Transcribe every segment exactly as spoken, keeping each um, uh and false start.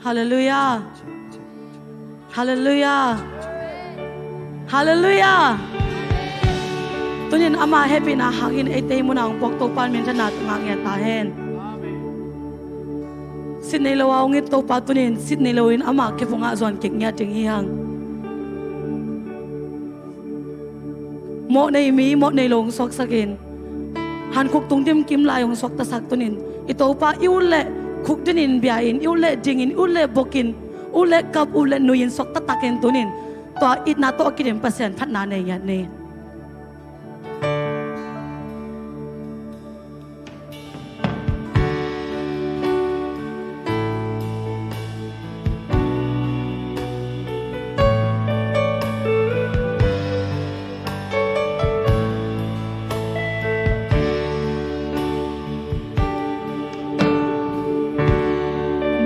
Halleluiah. Halleluiah. Halleluiah. Tunin ama hehpihna hangin eite hih munah hong puak Topa in minthanna tungah ngiat ta hen. Sit nei lo a hong it Topa tunin sit nei loin ama khe pungah zuan kik ngiat ding hi hang. Mawh nei mi mawh nei lo hong suaksakin, hankhuk tung dimkim lai hong suaktasak tunin i Topa i ut leh khuk dinin bia-in, i ut leh dingin, i ut leh bokin, ut leh kap, ut leh nuiin suakta takin tunin tua itna tawh a kidim Pasian phatna nei ngiat ni.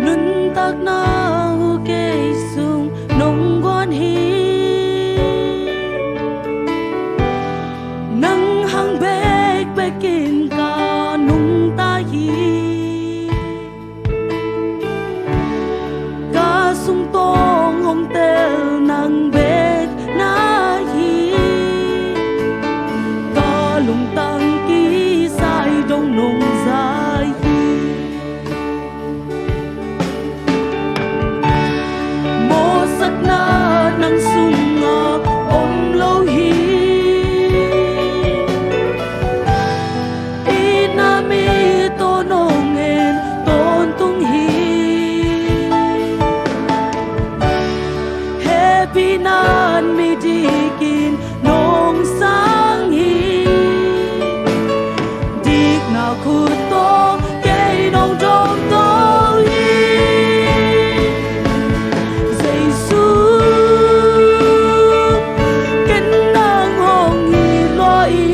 Nuntakna uh kei sung nong guan hi. Nang hang bekbek in ka nungta hi. Ka sung tawng hong tel nang bek na hi. Ka lungtang kisai dong nong zai hi. Mawhsakna nang sungah om lo hi. Itna mi tawh nong en tawntung hi. Hehpihna in midik in nong sang hi. Dikna khut tawh kei nong dawmto hi. Jesu, ken nang hong it lua hi.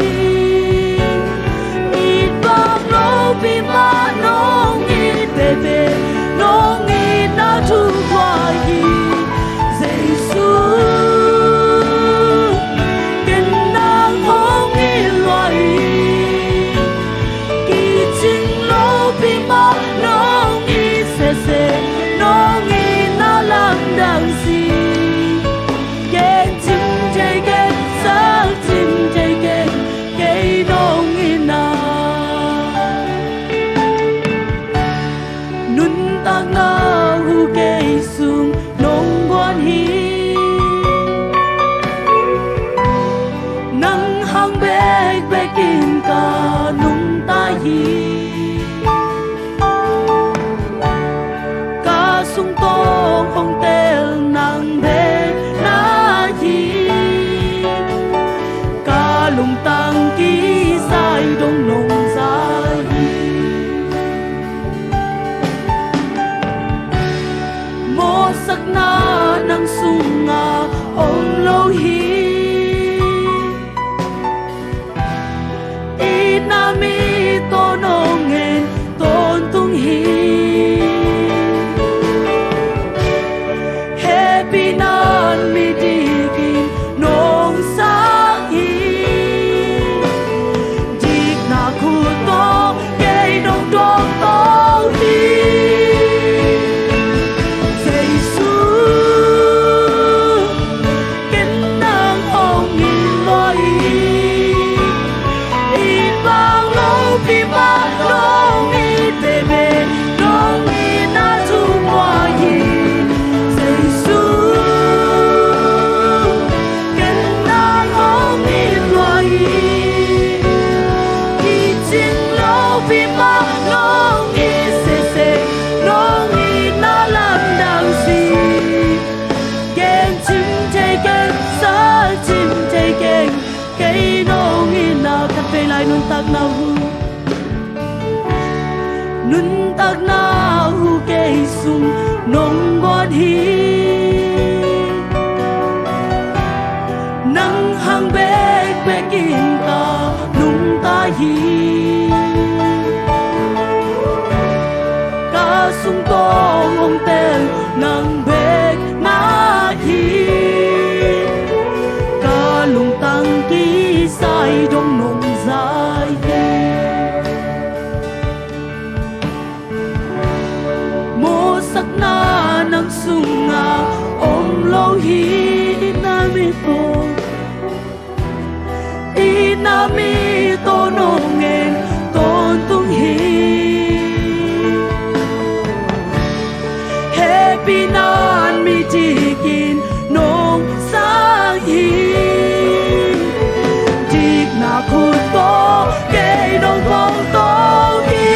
It bang lopi mah nong it veve, nong itna thu guai hi. Jesu, ken nang hong it lua hi. Kicing lopi mah nong it sese, nong itna lamdang si. Gen cim thei keng, sal cim thei keng, kei nong itna. Nuntakna uh kei sung nong guan hi. Nang hang bekbek in ka nungta hi. Ka sung tawng hong tel nang bek na hi. Ka lungtang kisai dong nong zai hi. Mawhsakna nang sungah om lo hi. Itna mi tawh nong en tawntung hi. Hehpihna in midik in nong sang hi. Dikna khut tawh kei nong dawmto hi. Jesu, ken nang hong it lua hi. It bang lopi mah nong it veve, nong itna thu guai hi. Jesu, ken nang hong it lua hi. Kicing lopi mah nong it sese, nong itna lamdang si. Gen cim thei keng, sal cim thei keng, kei nong itna. Khat vei lai, nuntakna uh, nuntakna uh kei sung nong guan hi. Nang hang bekbek in ka nungta hi. Ka sung tawng hong tel nang bek na hi. Ka lungtang kisai dong nong zai hi. Mawhsakna sungah om lo hi. Na mit tawh, i na mit tawh nong en tawntung hi. Hehpihna mi dikin nong sang hi. Dikna khut tawh kei nong bawltawk hi.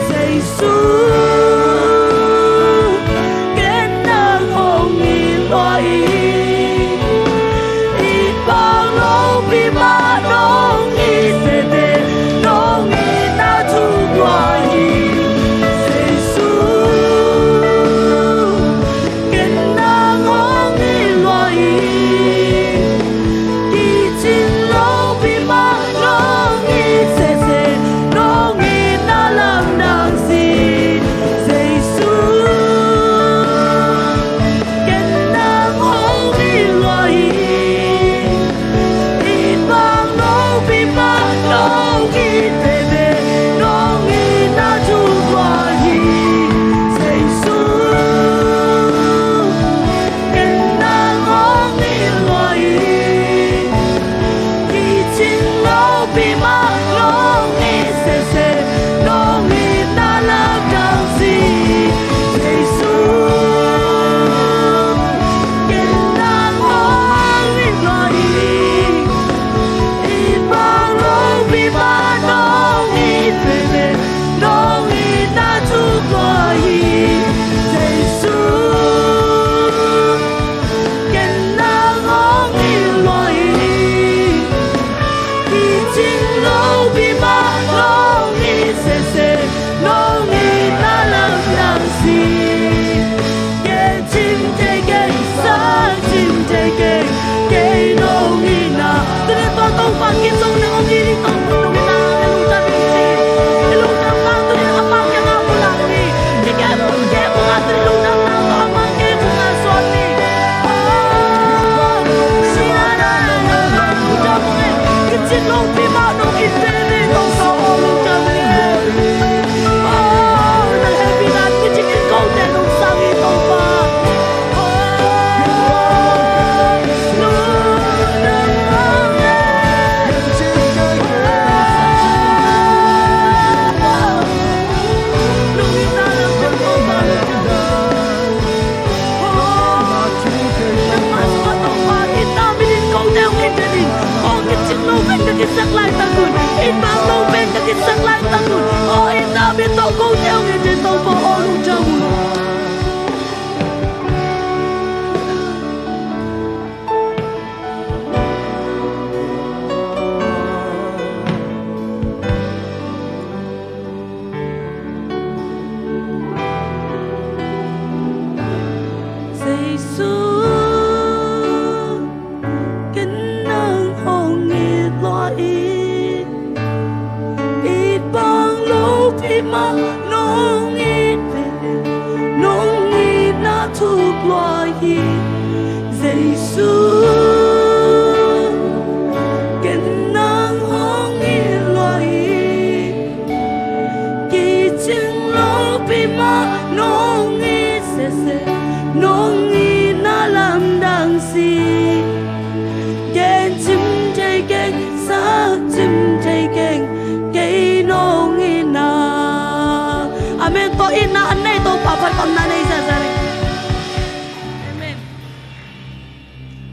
Jesu, ken nang hong it lua hi. It bang lopi mah nong it tete, nong itna thuk lua hi. Jesu, ken nang hong it lua hi. Kicing lopi mah nong it sese, nong itna lamdang si. Jesu, ken nang hong it lua hi. It bang lopi mah nong it tete, nong itna thuk lua hi. Jesu, ken nang hong it lua hi. Kicing lopi mah nong it sese, nong itna lamdang si. Jesu, ken nang hong it lua hi. It bang lopi mah nong it tete, nong itna thuk lua hi. Jesu, ken nang hong it lua hi. Kicing lopi mah nong it sese, nong itna lamdang si. Ken cim thei keng, sa cim thei keng, kei nong itna. Tuni tua Topa kicing nang hong it ding Topa nong itna, na lungtang ding ci. I lungtang nang tuni a mang kiangah pulak ni. Kei kei kung a tuni lungdamna tawh a mang kei kung a suan ni. Aw, sia na na na lungdam nge. Kicing lopi mah nong it tete, Topa aw lungdam nge. Aw, na hehpihna kicing in kote nong sang hi Topa. Aw, lungdam nge. Jesu, ken nang hong it lua hi. It bang lopi mah nong it tete, nong itna thuk lua hi. Jesu, ken nang hong it lua hi. Kicing lopi mah nong it sese, nong itna lamdang si. Ken cim thei keng, sa cim thei keng, kei nong itna. Amen. Tua itna a nei Topa phat omna nei ziazia ni. Amen.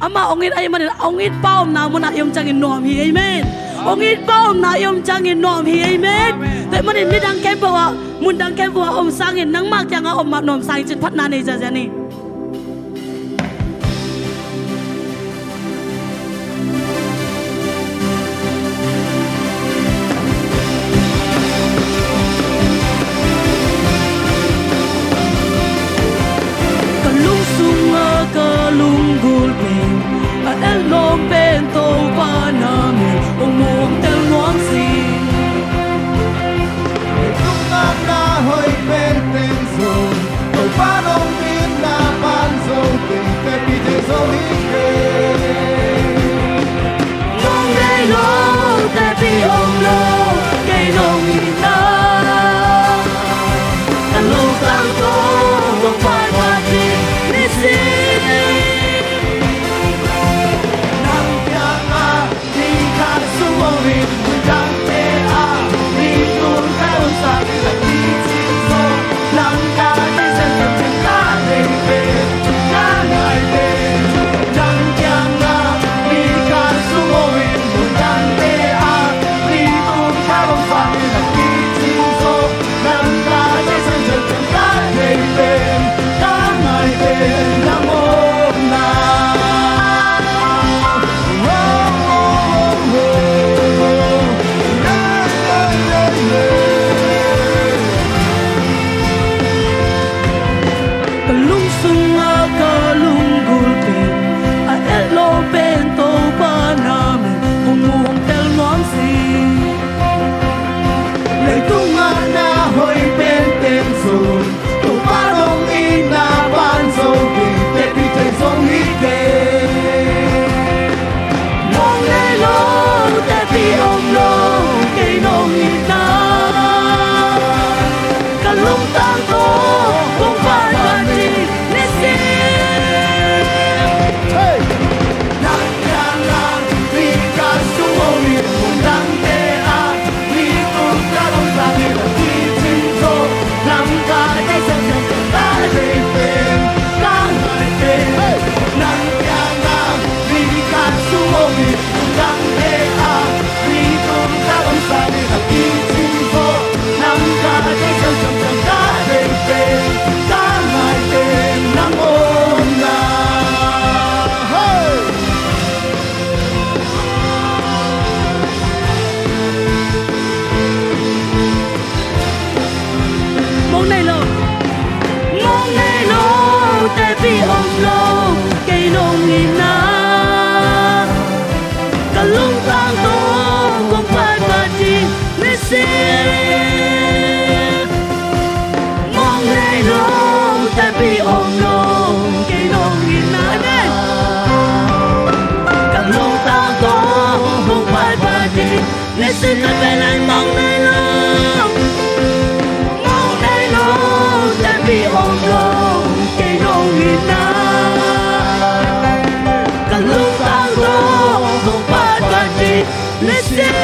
Amah hong it ahih manin hong itpa omna munah i om ciangin nuam hi. Amen. Hong itpa omna i om ciangin nuam hi. Amen. Tua ahih manin midang khempeuh ah, mundang khempeuh ah om sangin nangmah kiangah om mah nuam sangin cin phatna nei ziazia ni. Ka lungsung a ka lunggulh pen, a etlawm pen Topa na min hong muang tel nuam sih. Leitung ngakna hoih penpen zong, Topa nong itna pan zong, kei tepite zong hi kei. Nong deih lo tepi om lo, kei nong itna. Ka lungtang tawh Pi om lo, kei nong ina. Amen. Ka lungtang tawh hong paipaipi. Nisim khat pen ai mawk nei lo, mawk nei lo, tapi om lo, kei nong ina. Ka lungtang tawh hong paipaipi. Nisim.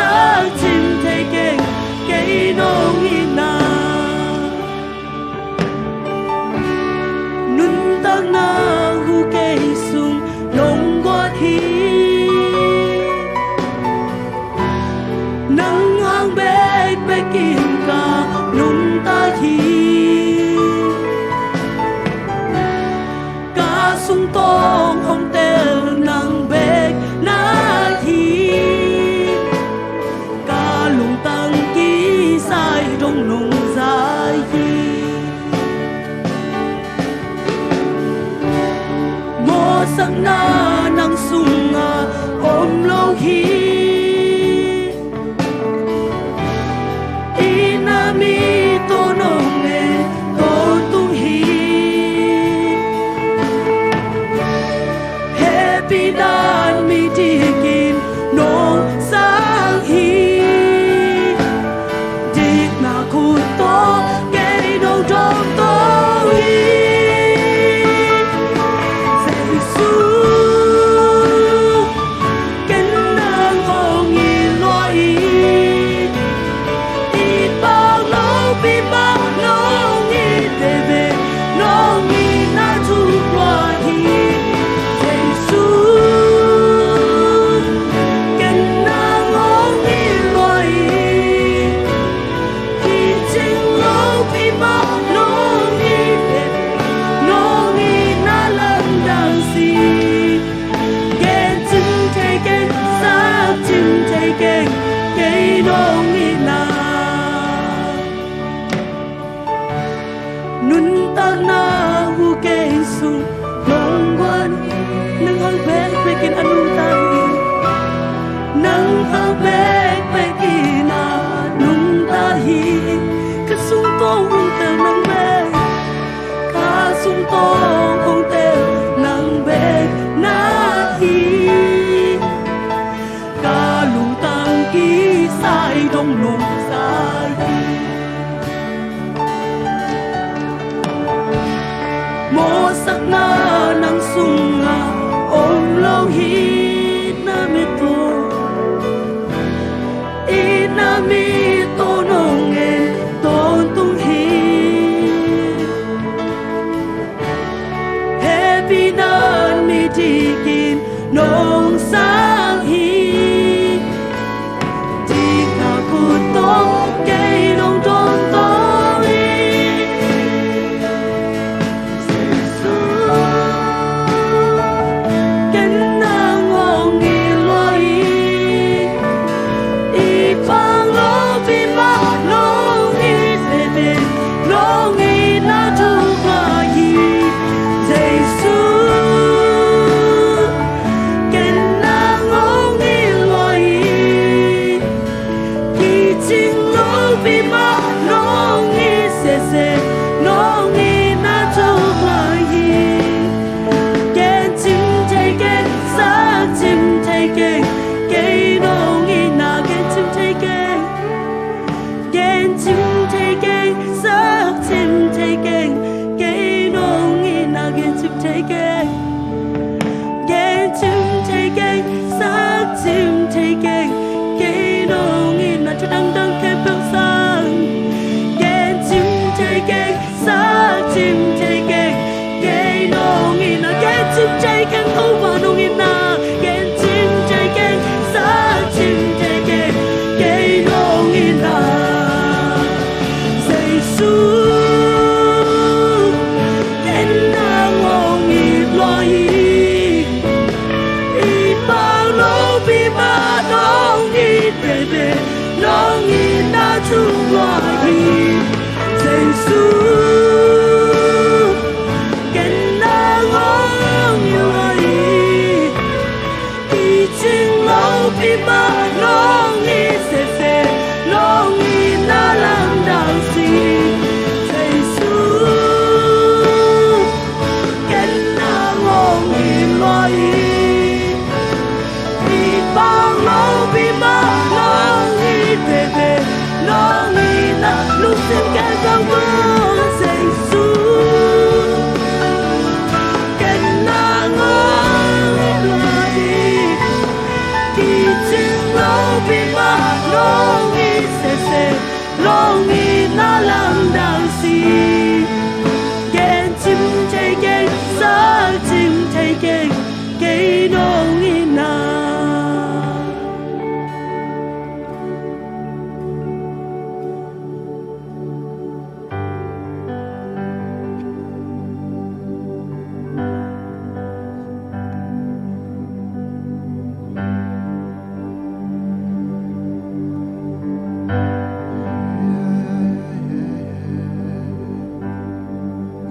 Sak cim thei keng, kei nong itna. Nuntakna hu kei sung nong guat hi. Nang hang bekbek in ka nungta hi. Ka sung tawng hong tel nang bek na hi. Ka lungtang kisai dong nong zai hi. Mawhsakna nang sungah om lo hi. Itna mi tawh nong en tawntung hi. Hehpihna mi dikin nong sang hi. Dikna khut tawh kei nong dawng to hi. Jesu, ken nang hong it lua hi. It pak lopi mah nong it veve, nong itna thuk lua hi. Jesu, ken nang hong it lua hi. Kicing lopi mah nong it veve, nong itna lamdang si. Gen cim thei keng, sak cim thei keng, kei nong itna. Nuntakna hu kei sung nong guan. Nang hang bekbek in a nungta hi. Nang hang bekbek in a nungta hi. Ka sung tawng hong tel nang bek. Ka sung tawng hong tel nang bek na hi. Ka lungtang kisai dong nong zai hi. Mawhsakna nang sungah om lo hi. Na mi tawh, itna mi tawh nong en tawntung hi. Hehpihna mi dikin nong sang hi. Dikna khut tawh kei nong dawng to hi. Jesu, ken nang hong it lua hi. It pak lopi mah nong it veve, nong itna thuk lua hi. Jesu, ken nang hong it lua hi. Kicing lopi mah nong it sese, nong itna thuk lua hi. Gen cim thei keng, sak cim thei keng, kei nong itna. Gen cim thei keng. Gen cim thei keng, sak cim thei keng, kei nong itna. Gen cim thei keng. Gen cim thei keng, sak cim thei keng, kei nong itna. Thu dangdang khempeuh sang. Gen cim thei keng, sak cim thei keng, kei nong itna. Gen cim thei keng, Topa nong itna. Gen cim thei keng, sak cim thei keng, kei nong itna. Jesu, ken nang hong it lua hi. It pak lopi mah nong it veve, nong itna thuk lua hi. Jesu, ken nang hong it lua hi. Kicing lopi mah nong it sese, nong itna lamdang si. Jesu, ken nang hong it lua hi. It pak lopi mah nong it veve, nong itna. Lungsim khempeuh bang. Lawng it sese, lawng itna lamdang si. Gen cim thei keng, zak cim thei keng, kei nong itna.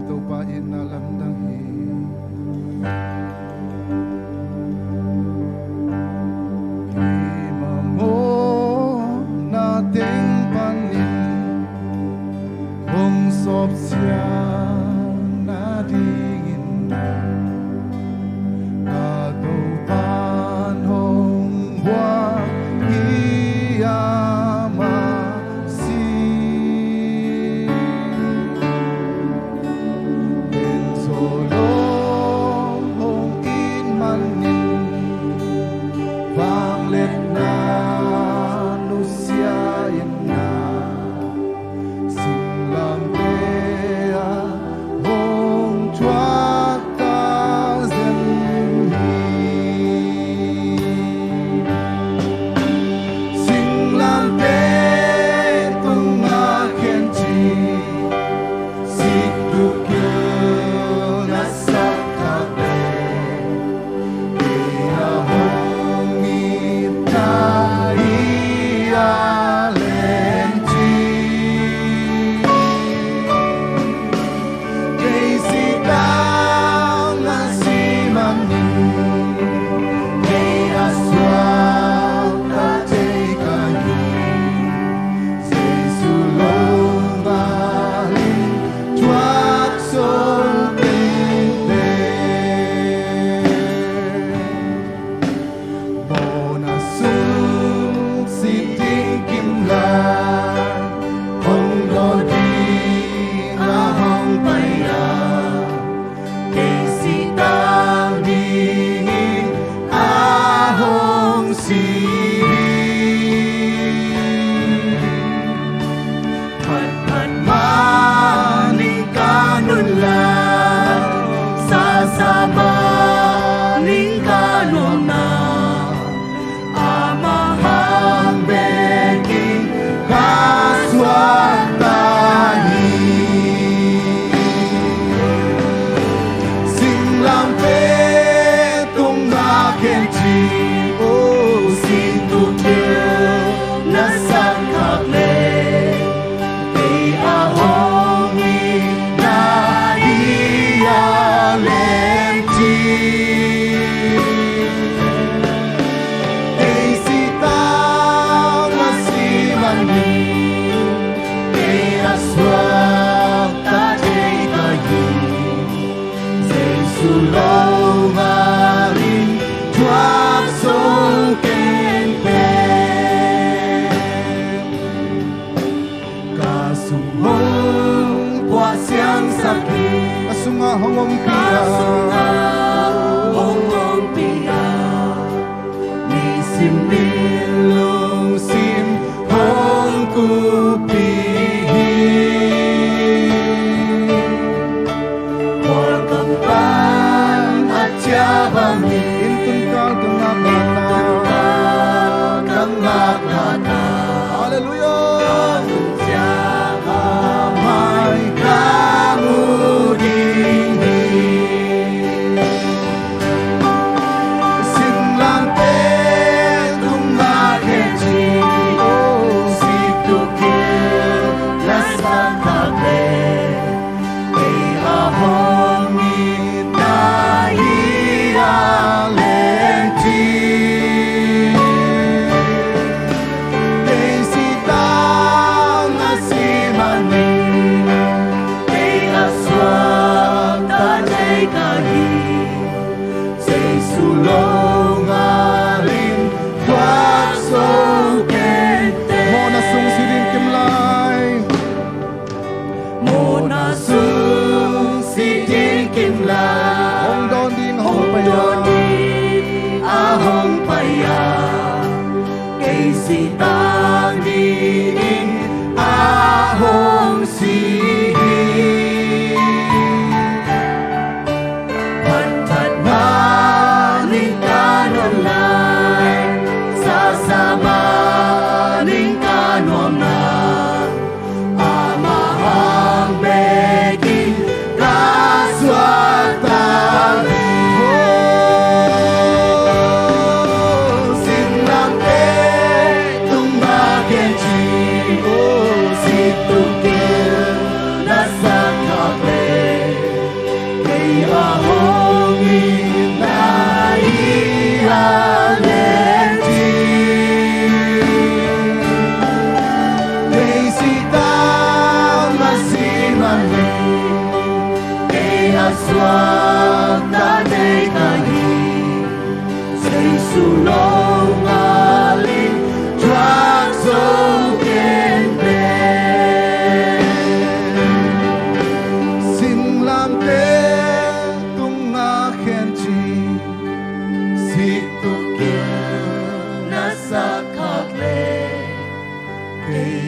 Topa itna lamdang hi. Kei mawhna teng panin hong sawpsiang nadingin ka Topa'n hong buak hi. Amah si. Ken zaw lawng hong it manin vangliatna nusia in na, singlamteh ah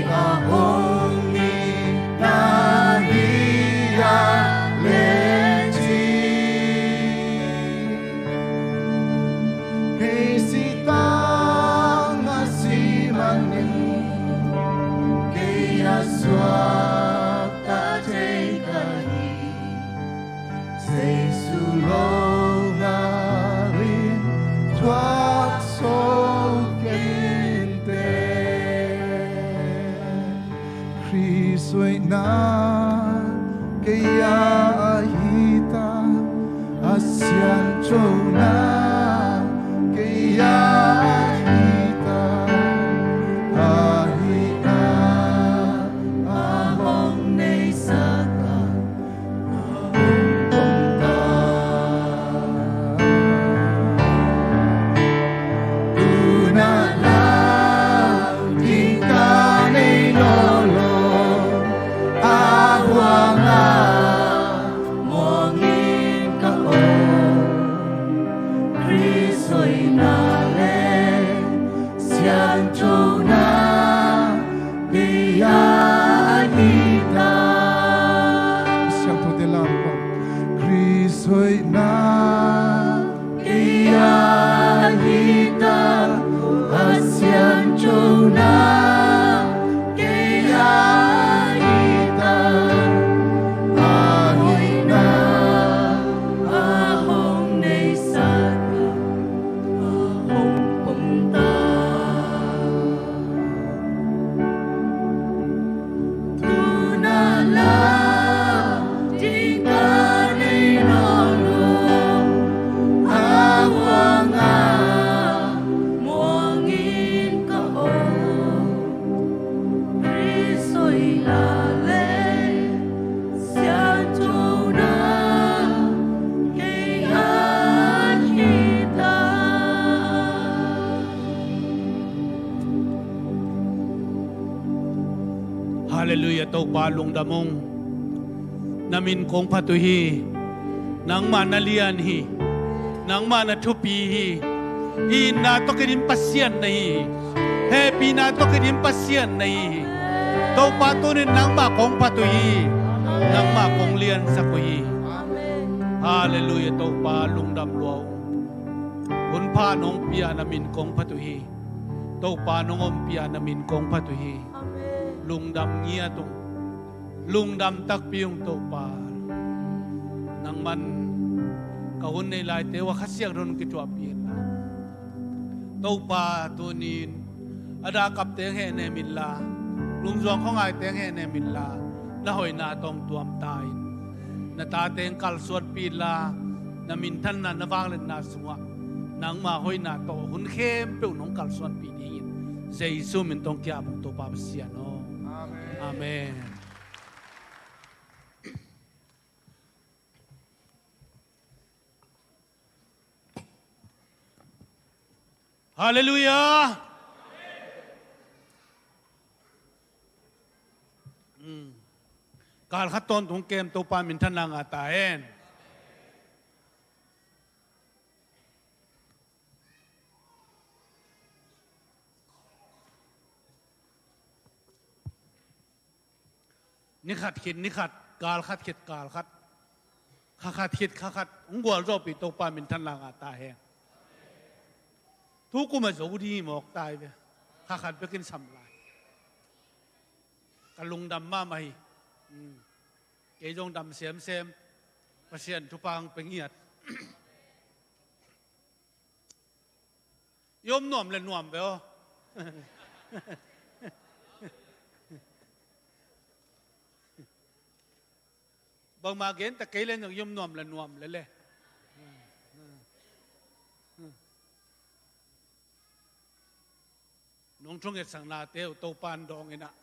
ka hong itna hi a leh ci. Kei sitang a si manin kei a suakta thei ka hi. Jesu lo ngalin thuak so kei in teh. Khrist hoihna kei a ahi ta, a siangthona kei a ahi ta, ahihna a hong neisak a Siangthote lam kong. Khrist hoihna kei a hi ta, a siangthona kei a hi ta, a hoihna a hong neisak a hong pom ta. Halleluiah, Topa lungdam ung. Na min kong phat uh hi. Nangmah na lian hi. Nangmah na thupi hi. I itna tawh kidim Pasian na hi hi. Hehpihna tawh kidim Pasian na hi hi. Topa tunin nangmah kong phat uh hi. Nangmah kong liansak uh hi. Halleluiah, Topa lungdam lua ung. Hun pha nong pia na min kong phat uh hi. Topa nong ompia na min kong phat uh hi. Lungdam ngiat ung. Lungdam takpi ung Topa. Nangman ka hun nei laite uh a khasiak dong kithuahpih inla, Topa tunin a dah kapte hong hehnem inla, lungzuang khuangaite hong hehnem inla, na hoihna tawh hong tuamta in. Na tate hong kalsuanpih inla, na minthanna na vangliatna sungah nangmah hoihna tawh hun khempeuh nong kalsuanpih dingin Jesu min tawh hong kiap ung Topa Pasian aw. Amen. Amen. Halleluiah. Mm. Kal khat tawntung kem Topa minthanna ngah ta hen. Ni khat khit ni khat, kal khat khit kal khat, kha khat khit kha khat hong gualzawhpih Topa minthanna ngah ta hen. Thu kum a zo ding hi mawk ta hi ve. Kha khat bekin sam lai. Ka lungdam mahmah hi. Mm. Kei zong dam semsem. Pasian thupha hong pe ngiat. I om nuam le nuam ve aw. Bangmah gen ta kei le zong i om nuam le nuam le le. Nong thungetsak nate uh Topa in dawng in ah,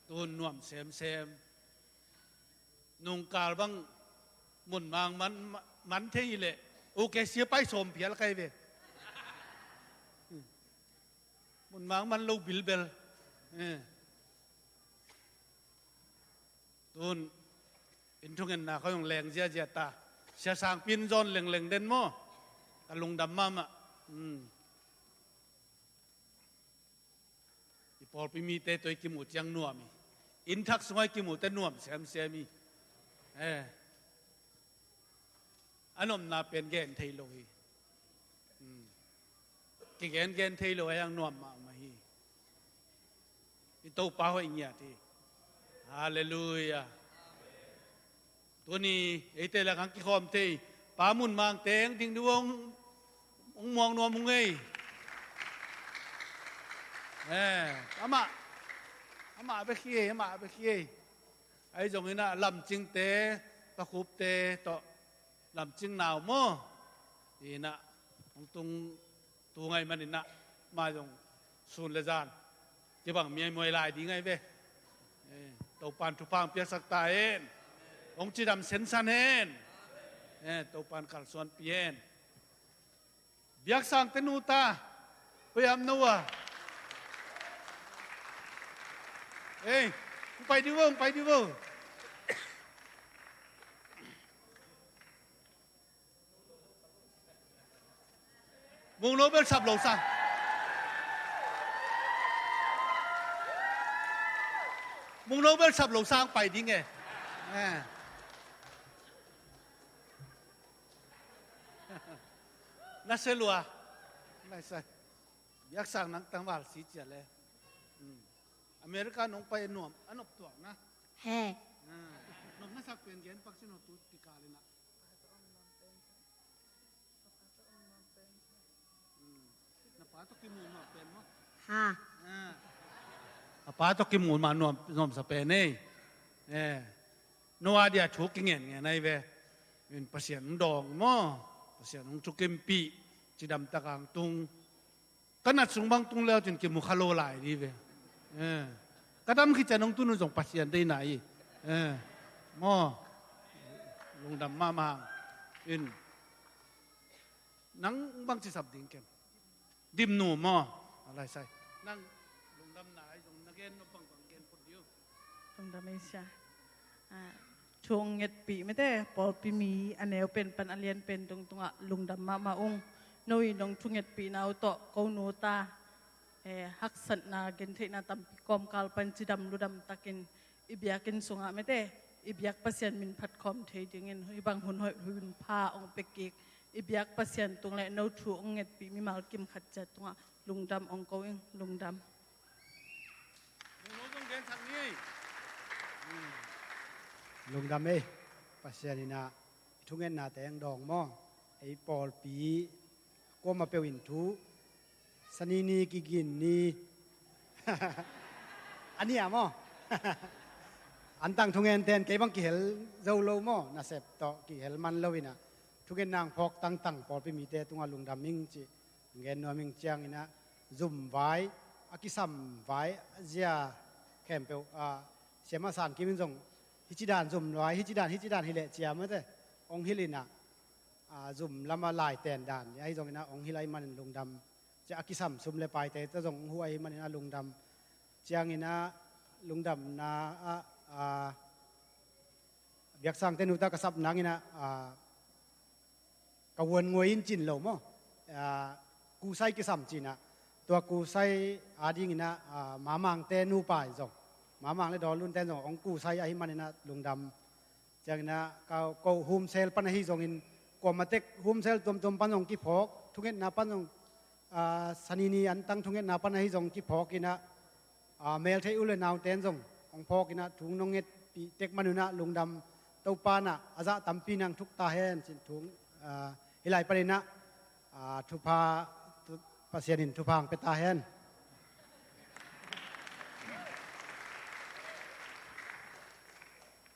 tu nuam semsem. Nungkal bang mun mang man, man thei leh, u ke sia pai sawm phial kai ve. Mun mang man lo bilbel. Eh. Tun in thungetna khawng leng ziazia ta. Sia Sangpi in zawn lengleng den maw? Ka lungdam mahmah. Hmm. I Pawlpi mite tawh i kimu ciang nuam hi. Inn thak sungah i kimu te nuam semsem hi. Eh. A nopna pen gen thei lo hi. Hmm. Kigen gen thei lo a, a nuam mahmah hi. I Topa hoih ngiat hi. Halleluiah. Tuni eite lakah kikhawm thei Pa Mun Mang teng ding duh hong, hong muang nuam hong ei. Eh, amah, amah bek hi ei, amah bek hi ei. Ahi zongin ah Lamcingte, Pa Khupte tawh, Lamcing nau maw, in ah hong tung tu ngei manin ah, amah zong sun le zan kibang miaimuai lai ding ahi ve. Eh, Topan thupha hong piaksak ta hen. Hong cidam sensan hen. Eh, Topan kalsuanpih hen. Biaksang te nu ta, poi am no a. Ei, hong pai dih vo, hong pai dih vo. Mungno bel sap lo sang. Mungno bel sap lo sang pai ding e. Eh. Na se lua. Na se. Biaksang nang tangval si cia le. Hmm. America nong pai nuam, a nop tuak na. He. Ah. Nop na sak pen gen pak sin ho tu kikal in ah. Hmm. Na pa tawh kimu nuam pen maw? Ha. Ah. A pa tawh kimu ma nuam, nuam sa pen ei. Eh. No a dia thu kingen ngen ahi ve. In Pasian hong dawng maw. Pasian hong thukimpih. Cidam tak hong tung. Ka nat sung bang tung leu cin kimu kha lo lai dih ve. Eh. Ka dam khit ciang hong tun un zong Pasian deihna hi. Eh. Maw. Lungdam mahmah hang. In. Nang bang ci sap ding kem. Dimnu maw. A lai sai. Nang lungdamna ahi zong na gen nop bangbang gen phot dih uh. Lungdam ei sia. Ah, thu hong ngetpih mite, pawlpi mi a neu pen pan a lian pen tung tungah lungdam mahmah ung. No i nong thu ngetpihna uh tawh ko nu ta, eh, haksatna gentheihna tampi kawmkal pan cidam ludam takin i biakinn sungah mite, i biak Pasian min phat khawm thei dingin hih bang hun hoih hun pha hong pia kik i biak Pasian tung le no thu hong ngetpih mimal kim khat ciat tungah lungdam hong ko ing, lungdam. Lungdam ei. Lungdam ei. Pasian in ah i thungetnate hong dawng maw. Ei pawlpi kuamah peuh in thu. Sani ni kigin ni. A ni a maw. Antang thungen ten kei bang kihel zo lo maw. Nasep tawh kihel man lo in ah. Thungetna hong phawk tangtang pawlpi mite tungah lungdam ing ci. Hong gen nuam ing ciangin ah, zum vai, a kisam vai, a zia khempeuh, ah, Siamah San Kim in zong, hih ci dan zum vai, hih ci dan, hih ci dan hi leh ciam mate, hong hilh in ah, ah, zum lamah laiten dan, ahi zongin ah, hong hilh ahih manin lungdam, cia a kisam sum le paite, ta zong hong huh ahih manin ah lungdam, ciangin ah, lungdamna ah, ah, biaksangte nu ta ka sap nangin ah, ah, ka huan nguai in cin lo maw? Ah, kusai kisam cin ah. Tua kusai a dingin ah, ah, Mamangte nupa in zong. Mamang le Dawllunte in zong hong kusai ahih manin ah lungdam. Ciangin ah ka ko humsel pan ahi zongin kuamah tek humsel tuamtuam pan zong kiphawk. Thungetna pan zong, ah, Sani ni antang thungetna pan ahi zong kiphawk in ah, ah, meltheih u le naute in zong hong phawk in ah thu nong ngetpih tek man un ah lungdam. Topa in ah a zah tampi nang thuk ta hen cin thu, ah, hih lai panin ah, ah, thupha, Pasian in thupha hong pia ta hen.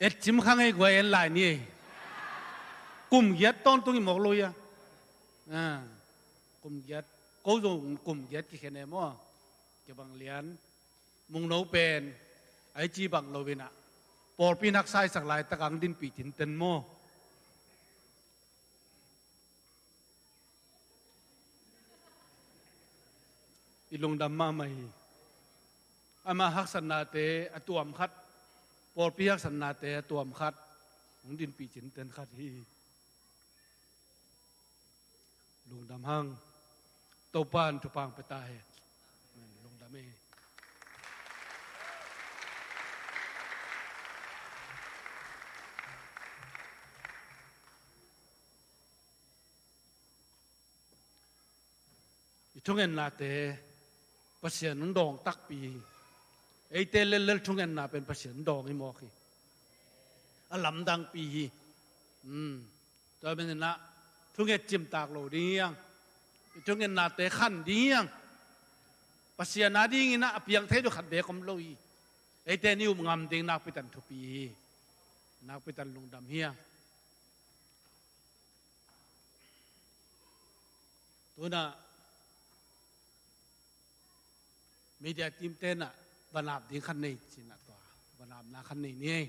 Et cim kha ngei guai en lai ni ei. Kum giat tawntung i mawk lo ia. Ah, kum giat. Ko zong kum giat kikhen e maw. Kibang lian. Mungno pen, a i ci bang lo in ah, pawlpi in haksa i sak laitak ang dinpih tinten maw. I lungdam mahmah hi. Ama haksatnate a tuam khat, pawlpi haksatnate a tuam khat hong dinpih tinten khat hi. Lungdam hang. Topa in thupha hong pia ta hen. Amen. Lungdam e. Thungennate Pasian hong dawng takpi hi. Eite lellel thungenna pen Pasian hong dawng hi mawk hi. A lamdangpi hi. Tua maninah thunget cimtak lo ding hiang. Thungennate khan ding hiang. Pasian a dinginah a piang thei duk khat beek om lo hi. Eite ni um ngam ding nakpitan thupi hi. Nakpitan lungdam hiang. Tunah media team tenah vanap ding khan nei cinah tua vanapna khan nei ni ei.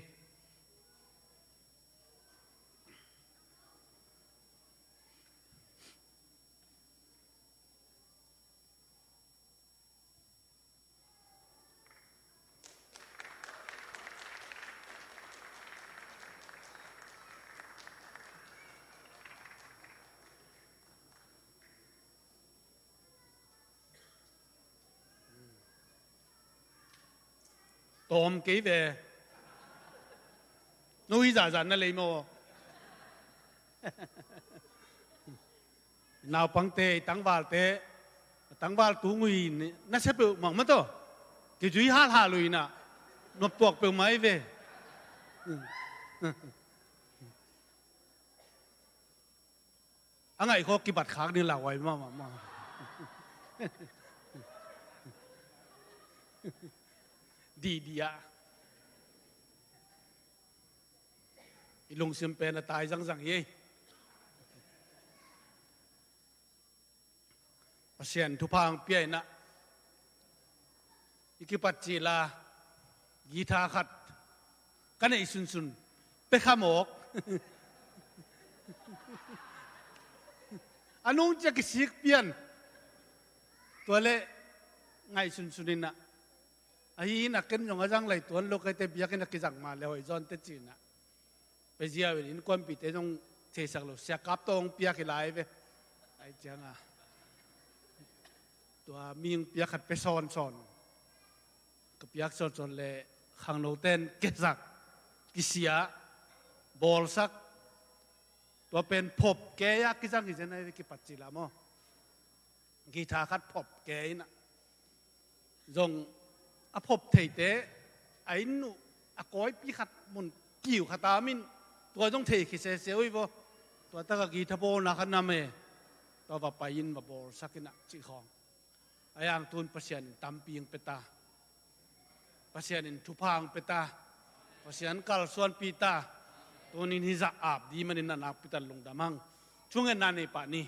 Tawm kei ve. Nu hi zahzah na lei maw? Naupangte, tangvalte, tangval tungui na sia peuh mah mah tawh kizui halhal uh inah noptuak peuhmah i ve. A ngaihkhawk kibat khak ni lauhuai mahmah. Dihdiah i lungsim pen a tai zangzang hi. Pasian thupha hong pia inah i kipat cila guitar khat ka neih sunsun pekha mawk. A nung cia kisik pian. Tua le ngaih sunsun inah ahi inah ken zong a zang lai tuan lo kaite biakinn a kizang ma le hoih zawn te cinah pia ziau in innkuanpihte zong theisak lo siakap tawh hong piak hi lai ve. Ai cianga tua mihing piak khat pia sawnsawn ka piak sawnsawn le khangnoten kesak kisia bawlsak tua pen phop kei a kizang hi zen ai ve kipat cila maw? Guitar khat phop kei inah zong a phop theite a inn uh a kawipi khat mun kiu khat a min tua zong thei khi sese uh hi vaw. Tua taka guitar bawlna khat nam e. Tua va pai in va bawlsak inah cih khawng a yang tun Pasian in tampi hong pia ta. Pasian in thupha hong pia ta. Pasian kalsuanpi ta. Tunin hizah ap di manin a nakpitan lungdam hang. Thungetna nei pah ni.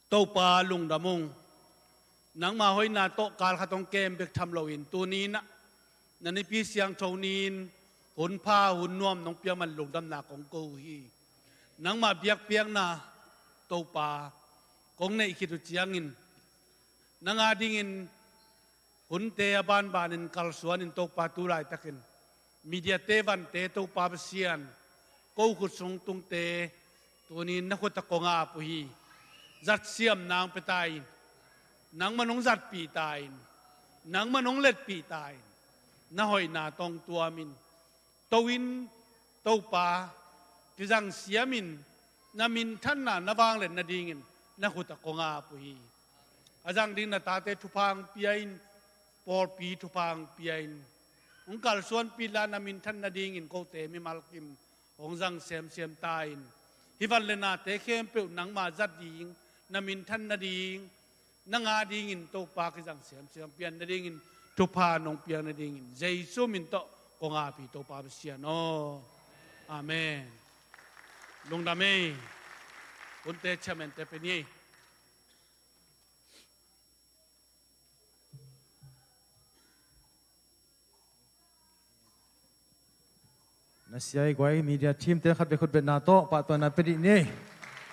Topa lungdam ung. Nangma hoihna tawh kal khat hong kem bek tham loin tuninah na nipi siangtho niin hun pha hun nuam nong pia man lungdamna kong ko uh hi. Nangma biakpiakna Topa kong neih khit uh ciangin nang a dingin hunte a banbanin kalsuanin Topa tu laitakin mediate vante Topa Pasian ko khut sung tungte tunin na khut a kong ap uh hi. Zatsiam nang pia ta in nangma nong zatpih ta in nangma nong letpih ta in na hoihna tawng tuamin to in Topa kizang siamin na minthanna na vanglet nadingin na khut a kong ap uh hi. A zang ding na tate thupha hong pia in pawlpi thupha hong pia in hong kalsuanpi la na minthan nadingin kote mimal kim hong zang semsem ta in hi van le nate khempeuh nangma zat ding na minthan nading nang a dingin Topa kizang semsem pian nadingin thupha nong piak nadingin Jesu min tawh kong ap hi Topa Pasian aw. Amen. Lungdam ei. Hunte chairman te pe ni ei. Na sia i guai media team te khat ve khut betna tawh pahtuana pe dih ni.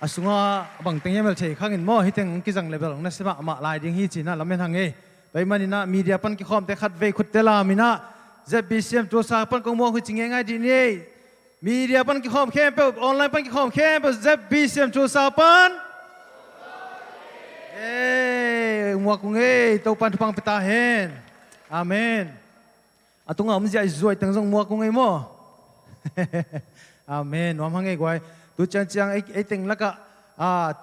A sunga a bang teng hiam el thei khangin maw hih teng kizang level na sia mahmah lai ding hi cina lamen hang ei. Tua i maninah media pan kikhawmte khat vei khutte laminah Z B C M Tulsa pan kong muak hui ci ngeingai dih ni. Media pan kikhawm khempeuh online pan kikhawm khempeuh Z B C M Tulsa pan. Ei muak ung ei Topan thupang pia ta hen. Amen. A tunga om ziah zuai teng zong muak ung ei maw? Amen. Nuam hang ei guai. Tu ciangciang ei teng lakah a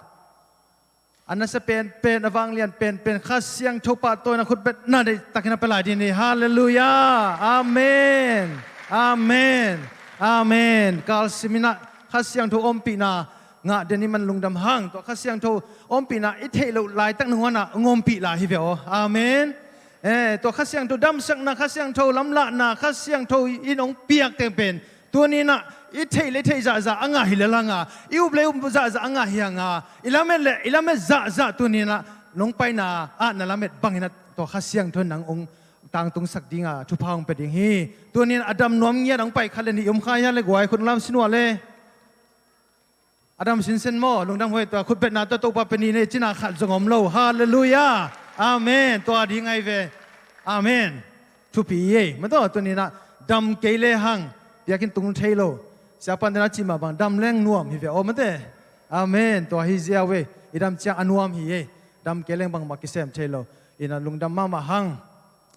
A nasa penpen, a vanglian penpen, Kha Siangtho pahtawina khutbetna deihtakin a pia lai ding hi. Halleluiah. Amen. Amen. Amen. Kalsiminah Kha Siangtho ompihna ngah den i man lungdam hang. Tua Kha Siangtho ompihna i theih loh laitak nangawnah hong ompih lai hi ve aw. Amen. Eh, tua Kha Siangtho damsakna, Kha Siangtho lamlahna, Kha Siangtho in hong piak teng pen tuninah i theih le theih zahzah a ngah hi lel hanga, i up le up zahzah a ngah hi hanga, i lamet le i lamet zahzah tuninah nong paina ah na lamet banginah tua Kha Siangtho in nang hong tangtungsak dinga thupha hong pia ding hi. Tuninah a dam nuam ngiat hong pai khat le nih i om kha hia le guai, khut lam sin uh le. A dam sinsen maw, lungdam huai. Tua khutbetna tua Topa pia ni nei cina khat zong om lo. Halleluiah. Amen. Tua ding ngai ve. Amen. Thupi ei. Mate, tuninah dam kei le hang piakin tung thei lo. Siapan dena cimah bang dam leng nuam hi ve aw mate. Amen. Tua hi zia ve. I dam ciang a nuam hi ei. Dam kei leng bangmah kisem thei lo. Inah lungdam mahmah hang.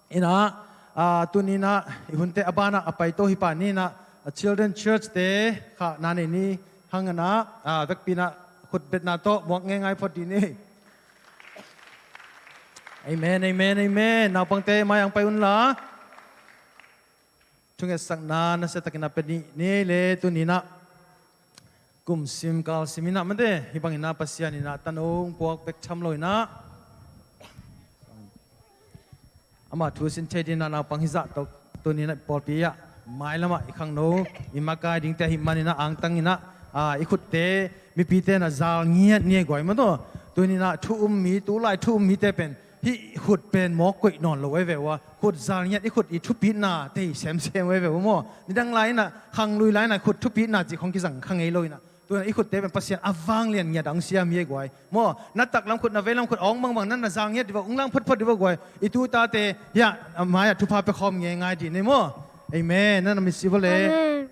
Inah, ah, tuninah i hunte a banah a paito hi pah ninah, a Children Church te khahna nei ni hanganah, ah, vekpinah khutbetna tawh muak ngeingai phot dih ni. Amen, amen, amen. Naupangte mai ang pai unla. Thungetsakna nasiatakin a pia ni le tuninah kumsim kalsiminah mate, hih banginah Pasian inah tano hong puak bek tham loinah ama thu sin thei dinah naupang hizah tawh tuninah pawlpi ah mailamah i khangno i makai dingte ahih maninah angtanginah, ah, i khutte mipite na zal ngiat ni ei guai mate. Tuninah thu um mi, tulai thu um mite pen hih khut pen mawk koih nawn lo ei ve uh a, khut zal ngiat i khut i thupitna tei semsem ei ve uh maw. Nidang lai inah khanglui lai inah khut thupitna cih khong kizang kha ngei lo inah. Tuinah i khutte pen Pasian a vanglian ngiat ang siam hi ei guai maw. Na taklam khut, na veilam khut a hong bangbang nan na zal ngiat dih va, hong lang photphot dih va guai. I tutate hiah a mai-ah thupha pia khawm ngeingai dih ni maw. Amen. Nan na mitsi va le. Amen.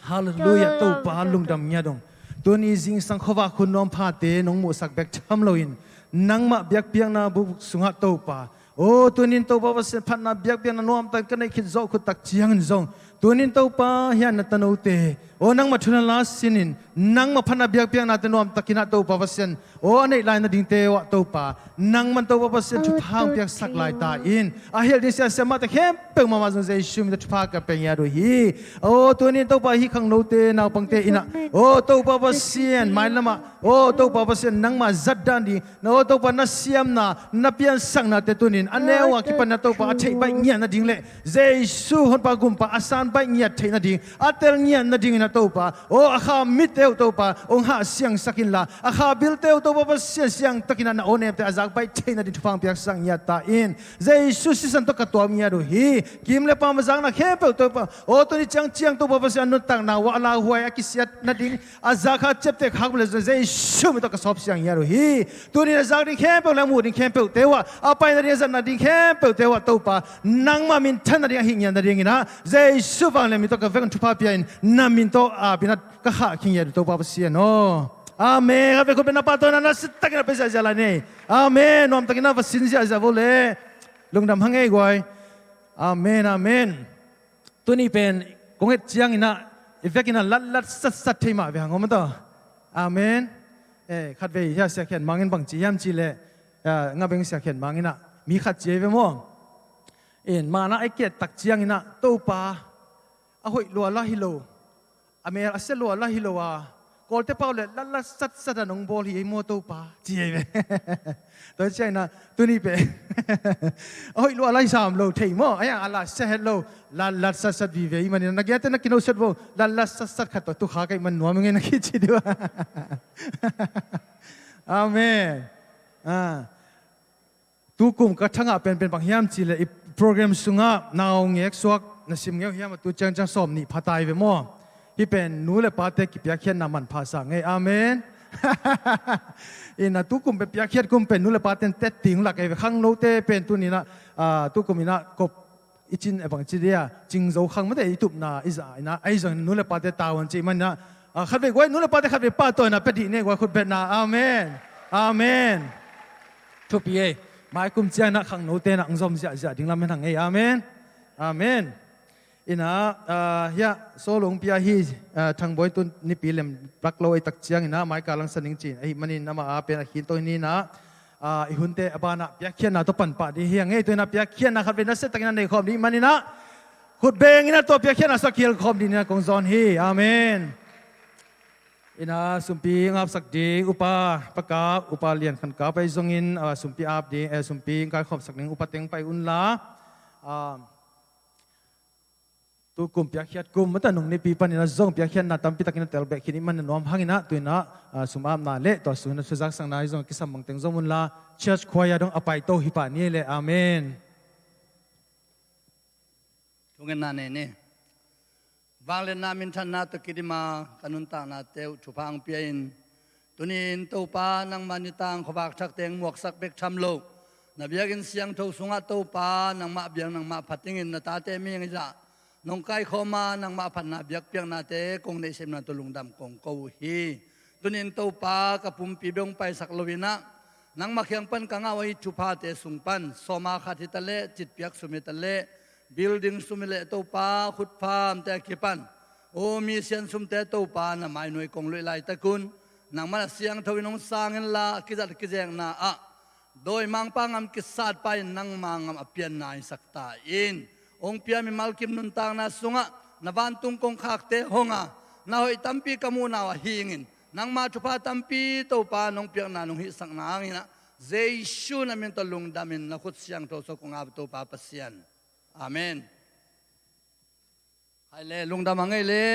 Halleluiah. Topa lungdam ngiat ung. Tuni zingsang khuavak hun nuam phate nong muhsak bek tham loin nangmah biakpiakna buk sungah Topa, aw tunin Topa Pasian phatna biakpiakna nuamtak ka neih khit zawh khuttak ciangin zong tunin Topa hiah na tanote, aw nangmah thu na la sinin nangmah phatna biakpiaknate nuamtakinah Topa Pasian, aw a neih lai nadingte uh ah Topa nangman Topa Pasian thupha hong piaksak lai ta in. A hilh ding siasia mahte khempeuh mahmah zong Jesu min tawh thupha ka pia ngiat uh hi. Aw tunin Topa hih khangnote naupangte inah, aw Topa Pasian mailamah, aw Topa Pasian nangmah zatdan ding, na aw Topa na siamna na piansaknate tunin a neu a kipan na Topa a theih baih ngiat nading le Jesu honpa gumpa a san baih ngiat theih nading, a tel ngiat nadingin a Topa, aw a kha mitte uh Topa hong hah siangsak inla, a kha bilte uh Topa Pasian siangtakinah na aw nemte a zak baih theih nading thupha hong piaksak ngiat ta in. Jesu sisan tawh ka tuam ngiat uh hi. Kim le pam a zakna khempeuh Topa, aw tuni ciangciang Topa Pasian nuntakna uh a lauhuai a kisiat nading a zak kha ciapteh khak le Jesu min tawh ka sawp siang ngiat uh hi. Tunin a zak ding khempeuh le a muh ding khempeuhte uh ah, a pai nading a zat nading khempeuhte uh ah Topa nangmah minthan nading a hih ngiat nadinginah Jesu vanglian min tawh ka vek un thupha pia in na min tawh apinah ka khah khin ngiat uh Topa Pasian aw. Amen. Khatvei khut beng na pahtawina na sitakin a pia ziahziah lai nei. Amen. Nuamtakinah va sin ziahziah vo le. Lungdam hang ei guai. Amen, amen. Tuni pen kong et cianginah i vekinah latlat satsat thei mah ve hang om a taw. Amen. Eh, khatvei hiah Sia Khian Mang in bang ci hiam cihleh, eh, Ngabeng Sia Khian Mang inah mi khat ci ei ve maw. In manah a i kiattak cianginah Topa a hoih lua la hi lo, a mel a sia lua la hi lo a, Kawlte pau le latlat satsat a nong bawl hi ei maw Topa ci ei ve. Tua cianginah tuni pen a hoih lua la hi sam lo thei maw, a hiang a la sia het lo, latlat satsat vive i maninah na giate na kino set vo, latlat satsat khat tawh tukha ka hih man nuam ing ei na kici dih uh. Amen. Ah. Tukum ka thangah penpen bang hiam cihleh i program sungah naungek suak na sim ngei uh hiam a, tu ciangciang sawm nih pha tai ve maw. Hih pen nu le pate kipiakkhiatna manpha sa ngei. Amen. Inah tukum pen piakkhiat kum pen nu le pate in tet ting lak ei ve, khangnote pen tuninah, ah, tukum inah kop i cin a bang ci dia, cingzo khang mate i tupna i zah inah, ahi zongin nu le pate tavuan cih maninah, ah, khatvei guai nu le pate khatvei pahtawina pia dih ni ei guai khutbetna. Amen. Amen. Thupi ei. Mai kum cianginah khangnote inah hong zom ziahziah ding lam hen hang ei. Amen. Amen. Ina, ah, hiah, Solo hong pia hi, ah, Thangbawi tu nipi lem plak lo ei tak ciang ina, maika langsan ning cin. Ahi manin ama a pen a khin to hi ni ina, ah, i hunte a banah piakkhiatna tawh panpah ding hi a ngei tu ina piakkhiatna khat vei nasia takin a nei khawm ding hi man ina, khut beng ina tua piakkhiatna sua kihel khawm ding ina kong zawn hi. Amen. Ina sumpi ngapsak ding upa pakap, upa lian khan kap ei zongin, ah, sumpi ap ding, eh, sumpi ngkai khawmsak ding upa teng pai unla. Ah, tu kum piakkhiat kum mata nung nipi panin a zong piakkhiatna tampi takin a tel bek khin i man a nuam hangin a tu ina, ah, sum apna le tua sum ina thuzaksakna i zong a kisam bangteng zong unla church choir dong a pai to hi pah ni le. Amen. Thungetna nei ni. Vangliatna minthanna tawh kidima ka nuntaknate uh thupha ang pia in. Tunin Topa nangmah nitang khuavak thak teng muaksak bek tham lo. Na biakinn siangtho sungah Topa nangmah biak nangmah phat dingin na tate mihing i zah nong kaikhawma nangmah phatna biakpiaknate kong neihsemna tawh lungdam kong ko uh hi. Tunin Topa ka pumpi bek hong paisak lo inah nangmah kiang pan ka ngah uh ahi thuphate sung pan sawma khat hitaleh, citpiak sum hitaleh, building sum hileh Topa khutphamte a kipan, aw, mi sian sumte Topa na mainuai kong luih laitakun nangmah na siangtho in hong sang inla a kizat a kizekna ah dawimangpa ngam kisatpa in nangma ngam a pianna hisak ta in. Hong pia mimal kim nuntakna sungah na vantung kongkhakte hong a na hoih tampi ka muhna uh a hingin nangma thupha tampi Topa nong piakna nong hihsakna hanginah Jesu na min tawh lungdamin na khut siangtho sua kong ap Topa Pasian. Amen. Hai le lungdam a ngei le.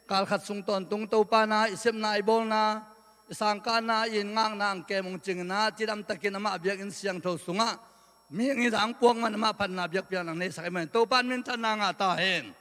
Kalkhat sung tawntung Topa na i sepna i bawlna i sangkahna i ngakna ang kem hong cinginah cidamtakin amah biakinn siangtho sungah mihing i zang puak man amah phatna biakpiakna neisak i man Topa in minthanna ngah ta hen.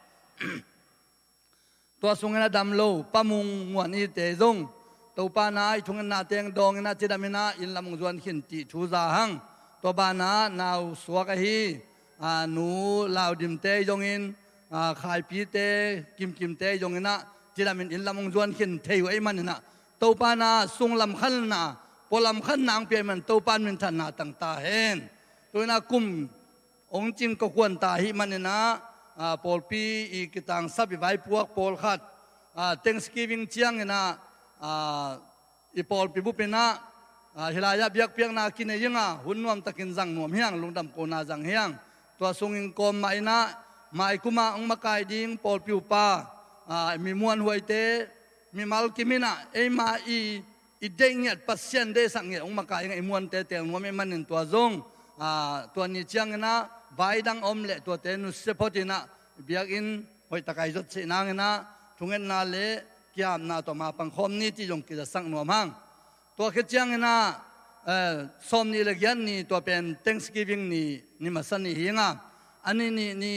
Tua sungin a dam lo Pa Mung Muan ite zong Topa na i thungetna teng dawngin a cidam inah inn lam hong zuan khin tih thu za hang. Tua banah nau suak ahi, a, nu Laudimte zongin, a, Khaipite, Kimkimte zonginah cidam in inn lam hong zuan khin thei uh ei maninah Topa na sunglam khanna pualam khanna ang pia ei man Topa in minthanna tang ta hen. Tuinah kum hong cing kawkhuan ta ahi maninah, a, pawlpi i kitangsap i vaipuak pawlkhat, a, Thanksgiving cianginah, a, i pawlpi bupinah, a, hilaiah biakpiakna kinei inga hun nuamtakin zang nuam hiang lungdam kona zang hiang. Tua sungin kawm mah inah maikumah hong makai ding pawlpi upa, a, mi muanhuaite mimal kim inah eima i i deih ngiat Pasian deihsak ngiat hong makai inga i muante tel nuam i manin tua zong, a, tua ni cianginah vaidang om le tuate nusia phot inah biakinn hoihtaka i zot sih nanginah thungetna le kiapna tawh mapang khawm ni ti zong kizasak nuam hang. Tua khit cianginah, eh, sawm nih le giat ni tua pen Thanksgiving ni, ni masa ni hinga a ni nih ni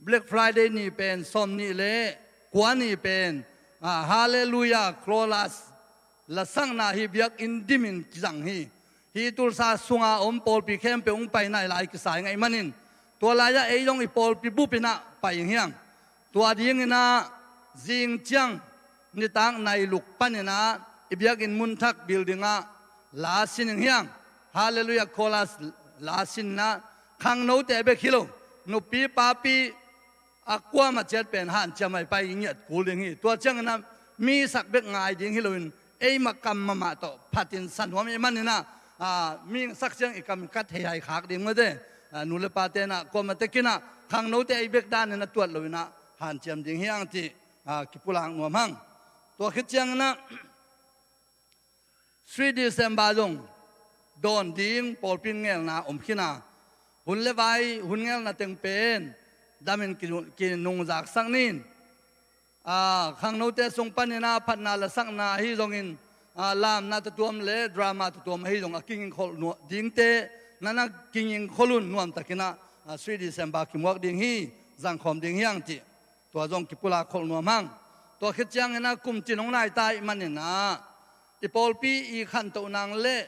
Black Friday ni pen sawm nih le kua ni pen, a, Hallelujah Chorus lasakna hi biakinn dimin kizang hi. Hi Tulsa sunga om pawlpi khempeuh hong paina i lai kisa hi ngaih manin tua lai-ah ei zong i pawlpi bupinah pai ing hiang. Tua dinginah zing ciang nitak nai luk paninah i biakinn munthak buildingah la sin ing hiang. Hallelujah Chorus la sinna khangnote bek hi lo nupi papi a kuamah ciat pen hanciam a i pai i ngiat kul ding hi. Tua cianginah mi sak bek ngai ding hi loin eima kam mahmah tawh phatin sa nuam i maninah, a, mi sak ciang i kam kat hei hai khak ding mate, a, nu le pate inah kuamah tekinah khangnote ei bek danin a tuat loinah hanciam ding hiang ti, a, kipulak nuam hang. Tua khit cianginah Sweet December zong dawn ding pawlpi ngelna om khin a, hun le vai hun ngelna teng pen damin ki, kinungzaksak nin, a, khangnote sung paninah phatna lasakna ahi zongin, a, lamna tatuam le drama tatuam ahi zong a kingingkholh nuah dingte nana kingingkholh un nuamtakinah, a, Sweet December kimuak ding hi, zangkhawm ding hiang tih. Tua zong kipulak kholh nuam hang. Tua khit cianginah kum cin hong naita i maninah i pawlpi i khantoh nang le,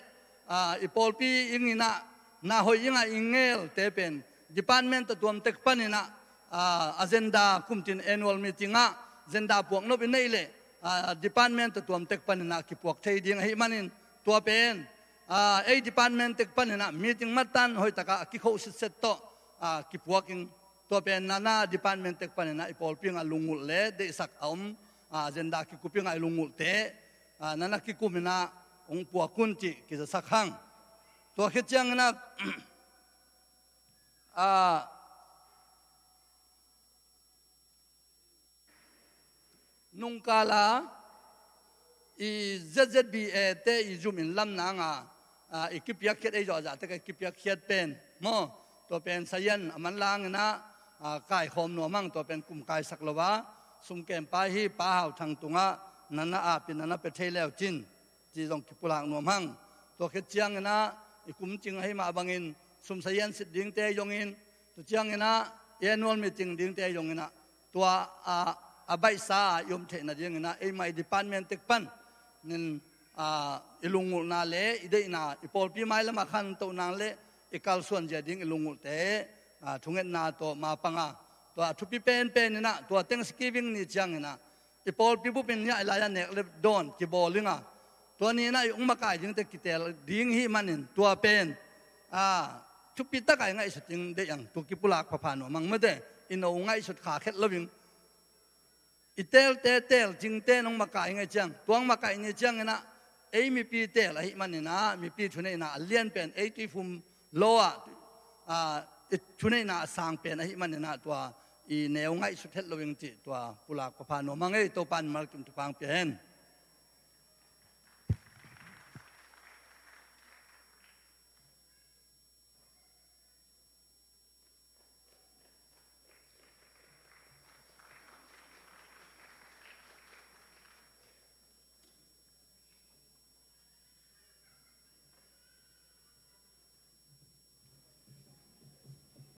a, i pawlpi inginah na hoih ingah i ngelte pen department tatuam tek paninah, a, agenda kum cin annual meeting ah agenda puak nop i neih leh, a, department tatuam tek paninah kipuak thei ding ahi manin tua pen, a, ei department tek paninah meeting mattan hoihtakah a kikhoh sitset tawh, a, kipuak ing. Tua pen nana department tek panin ah i pawlpi in ah lungngulh le deihsak a om, ah, agenda kikup in ah i lungngulhte, ah, nana kikum in ah hong puak un cih kizasak hang. Tua khit ciangin ah, ah, nungkala i Z Z B A te i zum in lam nang a, a, i kipiakkhiat ei zawh a zahtak a i kipiakkhiat pen maw, tua pen sayan a manlang in ah, a, kaikhawm nuam hang, tua pen kum kaisak lo a, sum kempai hi Pa Hau Thang tungah nana ap in nana pia thei leu cin, ci zong kipulak nuam hang. Tua khit ciangin ah i kum cing ahi mah bangin sum sayan sit dingte zongin, tu ciangin ah i annual meeting dingte zongin ah tua, a, a baihsa a i om theih nadingin ah eimah i department tek pan nin, a, i lungngulhna le i deihna, i pawlpi mailam a khantohna le i kalsuan zia ding i lungngulhte, a, thungetna tawh mapang a, tua a thupi penpen in ah tua Thanksgiving ni ciangin ah i pawlpi bup in niah i lai-ah nek le dawn kibawl ding a, tua ni in ah i hong makai dingte kitel ding hi manin tua pen, a, thupi tak a i ngaihsut ding deih ang. Tua kipulak phapha nuam hang mate, i no ngaihsut kha khet lo in, i teelte teel cingte in hong makai ngei ciang, tua hong makai ni ciangin ah ei mipi teel ahi manin ah mipi thuneihna a lian pen ei Tuifum Law ah, a, i thuneihna a sang pen ahi manin ah tua i neu ngaihsut het lo in cih tua pulak phapha nuam hang ei. Topa in malkim thupha hong pia hen.